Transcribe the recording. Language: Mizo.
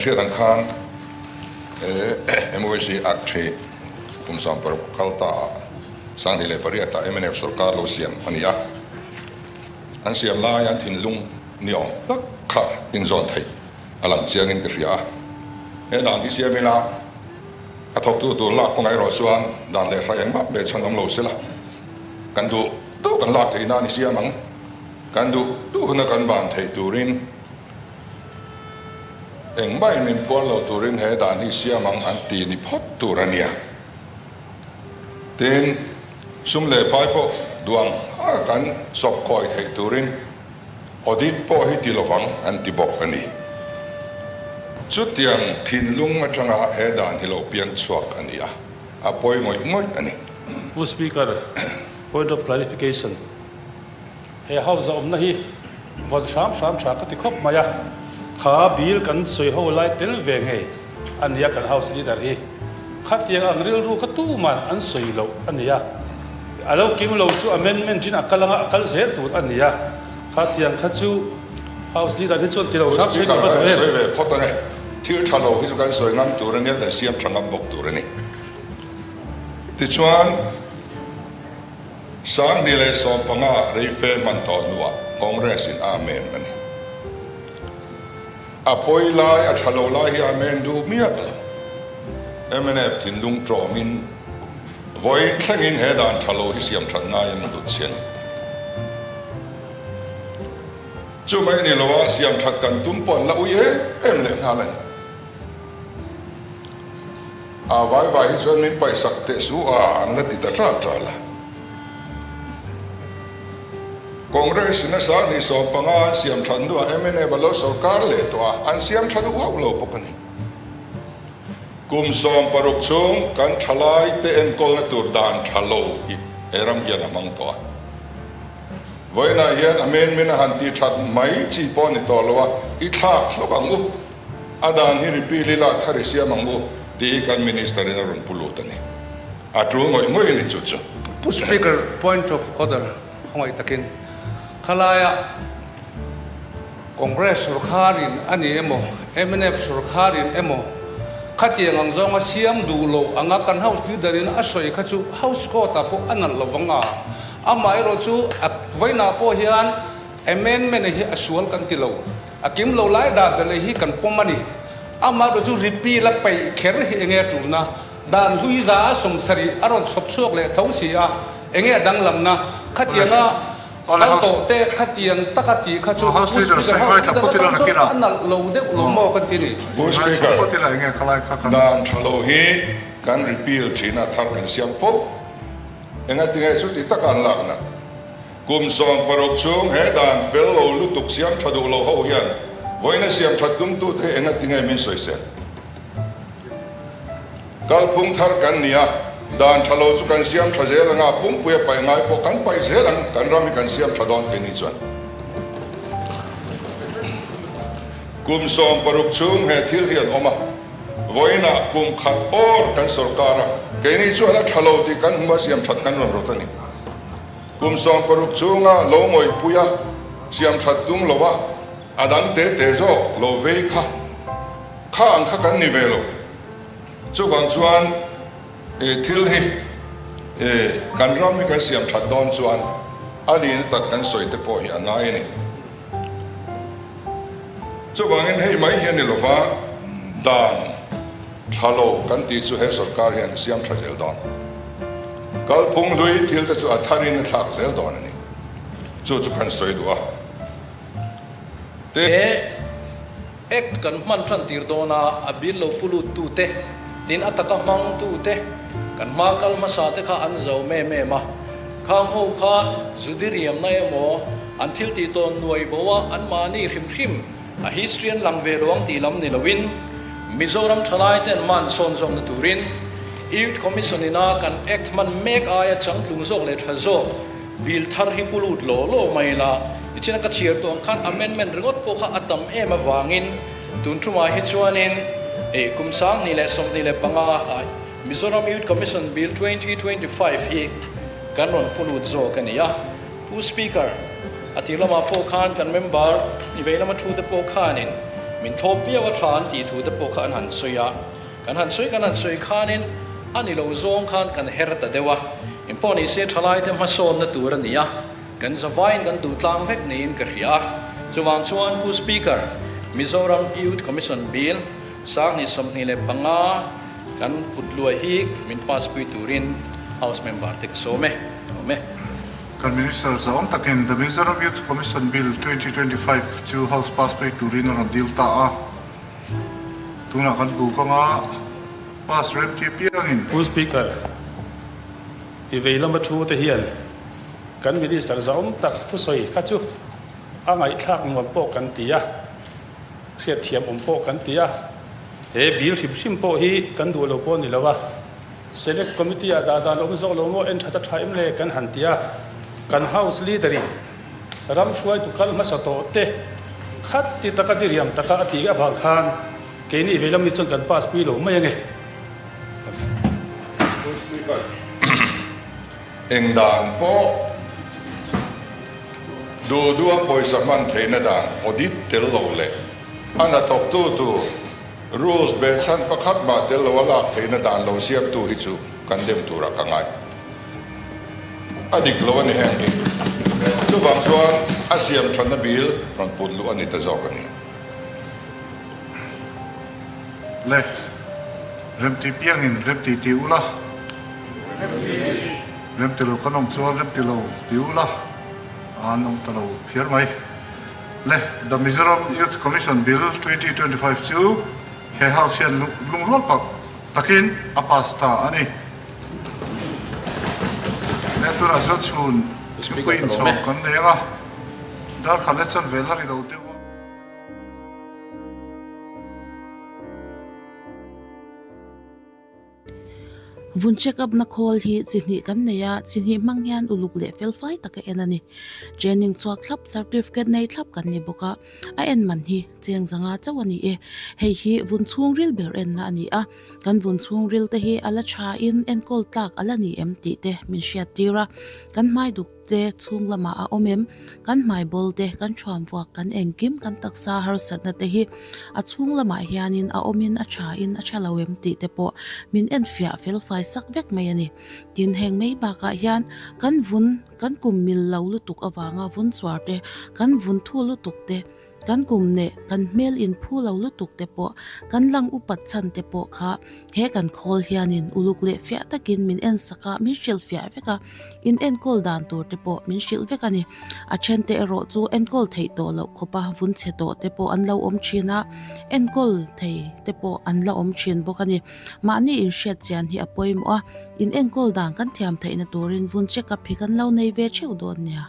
Hriat ang khan he MOC Act hi kum 16 kal ta ah 2008 ah mnf sorkar lo siam a ni a. An siam lai an thinlung ni awm tak kha inzawn theih a lang chiangin ka hria a. He dan hi siam ila a thawktu tur lak kawngah erawh chuan dan leh hrai engmah leh chhan awm lo sela kan duh duh kan lak theih nan i siam ang. Kan duh duh huna kan ban theih turin Engmah in min phuar lo turin he dan hi siam ang an ti ni phawt tur a nia. Tin, sum leh pai pawh duang a kan sawp kawi theih turin audit pawh hi ti lovang an ti bawk a ni. Chutiang thinlung atanga he dan hi lo piang chhuak a ni a, a pawi ngawih ngawih a ni. Pu Speaker, point of clarification. He house a awmna hi vawn hram hram tha ka ti khawp mai a, kha bill kan sawi ho lai tel ve ngei a nia kan house leader hi. Khatiang ang rilru kha tuman an sawi loh a nia. A lo kim lo chu amendment in a kal anga a kal zel tur a nia. Khatiang kha chu house leader hi chuan ti lo hram sawi duh va duh em? Sawi ve phawt ang e. Thil tha lo hi chu kan sawi ngam tur a nia, kan siam tha ngam bawk tur a ni. Tichuan. 2015 reife hman tawh hnuah Congress in Amen a ni. A pawi lai, a tha lo lai hi Amen duh miah lo. Mnf thinlung tawngin vawiin thlengin he dan tha lo hi siam that ngaiin a lut si a ni. Chu mai ni loa siam that kan tum pawh an la ui em em leh nghal a ni. A vai vai hi chuan min paihsak teh su a, an la ti ta ṭal ṭal a. Congress in a 2015 an siam ṭhat hnuah mnf a lo sorkar leh tawh a, an siam ṭha duh hauh lo bawk a ni. Kum 16 chhung kan ṭhalai te enkawlna tur dan ṭha lo hi he ram hian a hmang tawh a. Vawiinah hian amendment a han ti ṭhat mai chi pawh a ni tawh lo a, i thlak hlawk ang u. A dan hi repeal ila thar i siam ang u tih hi kan Minister in a rawn pu lut a ni. A tul ngawih ngawih a ni chu chu. Pu Speaker, point of order khawngaih takin khalaia Congress sorkharin a ni emaw, mnf sorkharin emaw khatiang ang zawnga siam duh loh anga kan House Leader in a sawi kha chu House Court ah pawh a nalh lovang a, amaherawh chu a vawiinah pawh hian amendment hi a sual kan ti lo. A kim lo lai dan ber leh hi kan pawm a ni. Amaherawh chu repeal a peih kher hi enge a tulna? Dan hlui za a 70 a rawn chhawp chhuak leh tho si a, enge a danglamna? Khatianga kal tawh te khatiang taka tih kha chu Pu Speaker House Leader atan chuan a nalh lo deuh lo maw kan ti ni. Pu Speaker, dan tha lo hi kan repeal thin a, thar kan siam fo. Engatinge chuti taka an lakna? Kum 16 chhung he dan fel lo lutuk siam tha duh lo ho hian vawiina siam that tumtute hi enga tinge min sawisel? Kalphung thar kan ni a, dan tha lo chu kan siam tha zel anga pumpui a paih ngai pawh kan paih zel ang, kan ram hi kan siam tha dawn thei ni chuan. Kum 16 chhung he thil hi an awm a, vawiinah kum khat awr kan sorkar a, keini chuan a tha lo tih kan hmu a siam that kan rawn rawt a ni. Kum 16 chhunga lo ngawihpui a, siam that tum lo a, a dang te te zawk lo vei kha kha ang kha kan ni ve lo. Chuvang chuan e thil hi e kan ram hi kan siam that dawn chuan a nihna tak kan sawi te pawh hi a ngai a ni. Chuvangin hei mai hi a ni lova, dan tha lo kan tih chu he sorkar hian a siam tha zel dawn. Kalphung hlui thil te chu a tharin a thlak zel dawn a ni. Chu chu kan sawi duh a. Te. He Act kan hman tan tir dawn a, a bill lo pu lut tu te, tin a taka hmang tu te, kan hma kal hmasa te kha an zo mem em a. Khang ho kha zudiriamna emaw an thil tih tawn nuai bo a anmahni hrim hrim a history an lang ve lo ang tih lam ni loin Mizoram thalai ten man sawn zawkna turin Youth Commission ina kan Act hman mek aia changtlung zawk leh tha zawk bill thar hi pu lut law law mai la. Nichin a ka chhiar tawh ang khan amendment ringawt pawh kha a tam em avangin tun thumah hi chuanin kum 2025 ah Mizoram Youth Commission Bill 2025 hi kan rawn pu lut zawk a ni a. Pu Speaker, a tir lamah pawh khan kan member i vei lama thu te pawh khanin Min thlawp viau a tha an tih thu te pawh kha an han sawi a. Kan han sawi kan han sawi khanin a ni lo zawng khan kan her ta deuh a. Engpawh ni se thalaite hmasawnna tur a ni a, kan zavaiin kan duh tlang vek niin ka hria a. Chuvang chuan Pu Speaker, Mizoram Youth Commission Bill 2025 kan put luai hi min pass pui turin House member te ka sawm e. Awm e. Kan Minister zawng takin The Mizoram Youth Commission Bill 2025 chu House pass pui turin a rawn dil ta a. Tunah kan bu kawnga pass rem ti piangin. Pu Speaker, i vei lama thu te hian kan Minister zahawm tak thusawi kha chu a ngaihthlak nuam pawh kan ti a, hriatthiam awm pawh kan ti a. He bill hrim hrim pawh hi kan duh lo pawh a ni lo a, Select Committee ah dah dan awm zawk lo maw en that a tha em le kan han ti a, kan House Leader in ram hruaitu kal hmasa tawh te khat ti taka diriam taka a tih avang khan keini veilam ni chuan kan pass pui lo mai ange. Pu Speaker, eng dan pawh duh duha pawisa hman theihna dan audit tel lo leh a hnathawktu tur Rules behchhan pakhat mah tel lo a lak theihna dan lo siamtu hi chu kan dem turah ka ngai. A dik lo a ni heng hi. Chuvang chuan a siam thatna bil rawn put luh a ni ta zawk a ni. Le, remti piangin remti ti ula. Remti lo kan awm chuan remti lo ti ula, an awm ta lo phiar mai. Le The Mizoram Youth Commission Bill 2025 chu he House hian lungrual pak takin a pass ta a ni. Le tunah chuan chhun thingpui inchawm kan nei ang a, darkhat le chanve la ri lo deuh a. Vun check up na khawl hi chi hnih kan nei a, chi hnih hmang hian uluk leh felfai taka en a ni. Training chhuak thlap certificate nei thlap kan ni bawk a, a en man hi cheng zanga chauh a ni e. Hei hi vun chhungril ber enna a ni a, kan vun chhungril te hi a la tha in enkawl tlak a la ni em tih te min hriat tir a, kan hmai duk te chhung lamah a awm em? Kan hmai bawl te, kan thuam vuak, kan engkim, kan taksa harsatna te hi a chhung lamah hianin a awmin a thain a tha lo em tih te pawh min enfiah fel fai sak vek mai a ni. Tin, heng mai bakah hian kan vun, kan kum mil lo lutuk avanga vun chuar te, kan vun thu lutuk te, Kan kum neh kan hmel in phu lo lutuk te pawh kan lang upat chhan te pawh kha he kan khawl hianin uluk leh fiah takin min en sak a, min hrilh fiah vek a, in enkawl dan tur te pawh min hrilh vek a ni. A then te erawh chu enkawl theih tawh loh khawpa vun chhe tawh te pawh an lo awm thin a, enkawl thei te pawh an la awm thin bawk a ni. Mahni inhriat chian hi a pawimawh a, in enkawl dan kan thiam theihna turin vun check up hi kan lo nei ve theuh dawn nia.